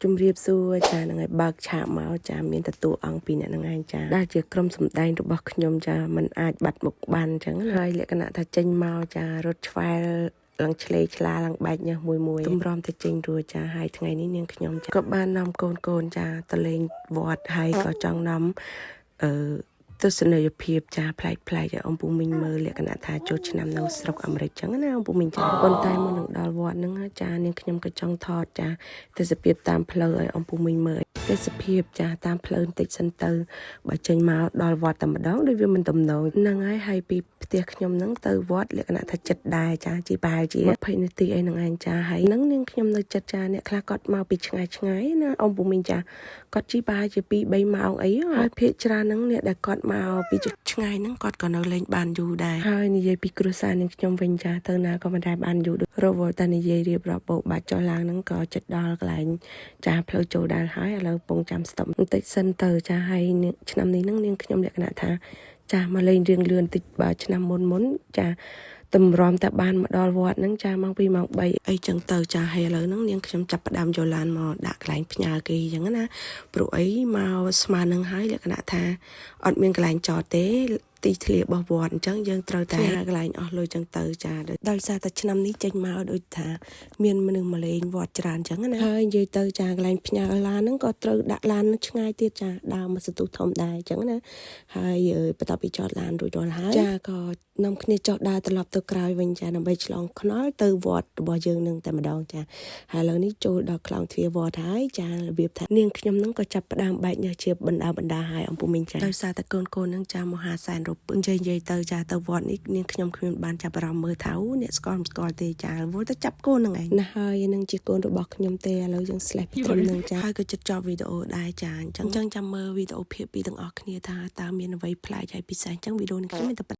ជំរាបសួរចាហ្នឹងហើយបើកឆាកមកចាមានតែតួអង្គពីរអ្នកហ្នឹងឯងចាដែលជាក្រុមសម្ដែងរបស់ខ្ញុំចាมันអាចបាត់មុខបានអញ្ចឹងហើយលក្ខណៈថាចេញមកចារត់ឆ្វែលឡើងឆ្លេឆ្លាឡើងបែកញើសមួយមួយទម្រាំទៅចេញរួចចាហើយថ្ងៃនេះនាងខ្ញុំចាក៏បាននាំកូនកូនចាទៅលេងវត្តហើយក៏ចង់នាំអឺ ទស្សនីយភាពចាប្លែកប្លែកឲ្យអំពូមីងមើលលក្ខណៈថាចូលឆ្នាំនៅស្រុកអាមេរិកចឹងណាអំពូមីងចាប៉ុន្តែមុននឹងដល់វត្តហ្នឹងចានាងខ្ញុំក៏ចង់ថតចាទេសភាពតាមផ្លូវឲ្យអំពូមីងមើលទេសភាពចាតាមផ្លូវបន្តិចសិនទៅបើចេញមកដល់វត្តតែម្ដងដូចវាមិនតំណងហ្នឹងហើយហើយពីផ្ទះខ្ញុំហ្នឹងទៅវត្តលក្ខណៈថាចិត្តដែរចាជីប្រហែលជា20នាទីអីហ្នឹងឯងចាហើយហ្នឹងនាងខ្ញុំនៅចិត្តចាអ្នកខ្លះគាត់មកពីឆ្ងាយឆ្ងាយណាអំពូមីងចាគាត់ជីប្រហែលជា2 3ម៉ោងអីហើយភាគច្រើនហ្នឹងអ្នកដែលគាត់មកពីឆ្ងាយហ្នឹងគាត់ក៏នៅលេងបានយូរដែរហើយនិយាយពីគ្រួសារនាងខ្ញុំវិញចាទៅណាក៏មិនដែលបានយូររវល់តែនិយាយរៀបរាប់បោកបាច់ចុះឡើងហ្នឹងក៏ចិត្តដល់កន្លែងចាផ្លូវចូលដែរហើយឥឡូវពងចាំស្តុបបន្តិចសិនទៅចាហើយឆ្នាំនេះហ្នឹងនាងខ្ញុំលក្ខណៈថាចាមកលេងរៀងលឿនតិចបើឆ្នាំមុនមុនចាតម្រាំតែបានមកដល់វត្តហ្នឹងចាម៉ោង2ម៉ោង3អីចឹងទៅចាហើយឥឡូវហ្នឹងនាងខ្ញុំចាប់ផ្ដើមយកឡានមកដាក់កន្លែងផ្ញើគេចឹងណាព្រោះអីមកស្មើនឹងហើយលក្ខណៈថាអត់មានកន្លែងចតទេទីធ្លារបស់វត្តអញ្ចឹងយើងត្រូវតែកន្លែងអស់លុយចឹងទៅចាដោយសារតែឆ្នាំនេះចេញមកដូចថាមានមនុស្សមកលេងវត្តច្រើនចឹងណាហើយនិយាយទៅចាកន្លែងផ្ញើឡានហ្នឹងក៏ត្រូវដាក់ឡានឆ្ងាយទៀតចាដើរមកសន្ទុះធំដែរចឹងណាហើយបន្ទាប់ពីចតឡានរួចរាល់ហើយចាក៏នាំគ្នាចុះដើរត្រឡប់ទៅក្រោយវិញចាដើម្បីឆ្លងថ្នល់ទៅវត្តរបស់យើងនឹងតែម្ដងចាហើយឥឡូវនេះចូលដល់ខ្លោងទ្វារវត្តហើយចារបៀបថានាងខ្ញុំនឹងក៏ចាប់ផ្ដើមបែកញើសជាបណ្ដាបណ្ដាហើយអំពូមីងចាដោយសារតែកូនកូននឹងចាមហាសែនរពនិយាយនិយាយទៅចាទៅវត្តនេះនាងខ្ញុំគ្មានបានចាប់អារម្មណ៍មើលថាអ្នកស្គាល់មិនស្គាល់ទេចាវល់តែចាប់កូននឹងឯងណាហើយនឹងជាកូនរបស់ខ្ញុំទេឥឡូវយើង slash ត្រឹមនឹងចាហើយក៏ចិត្តចប់វីដេអូដែរចាអញ្ចឹងចាំមើលវីដេអូភាគពីទាំងអស់គ្នាថាតើមានអ្វីប្លែកហើយពិសេសអញ្ចឹងវីដេអូនេះខ្ញុំមានតែ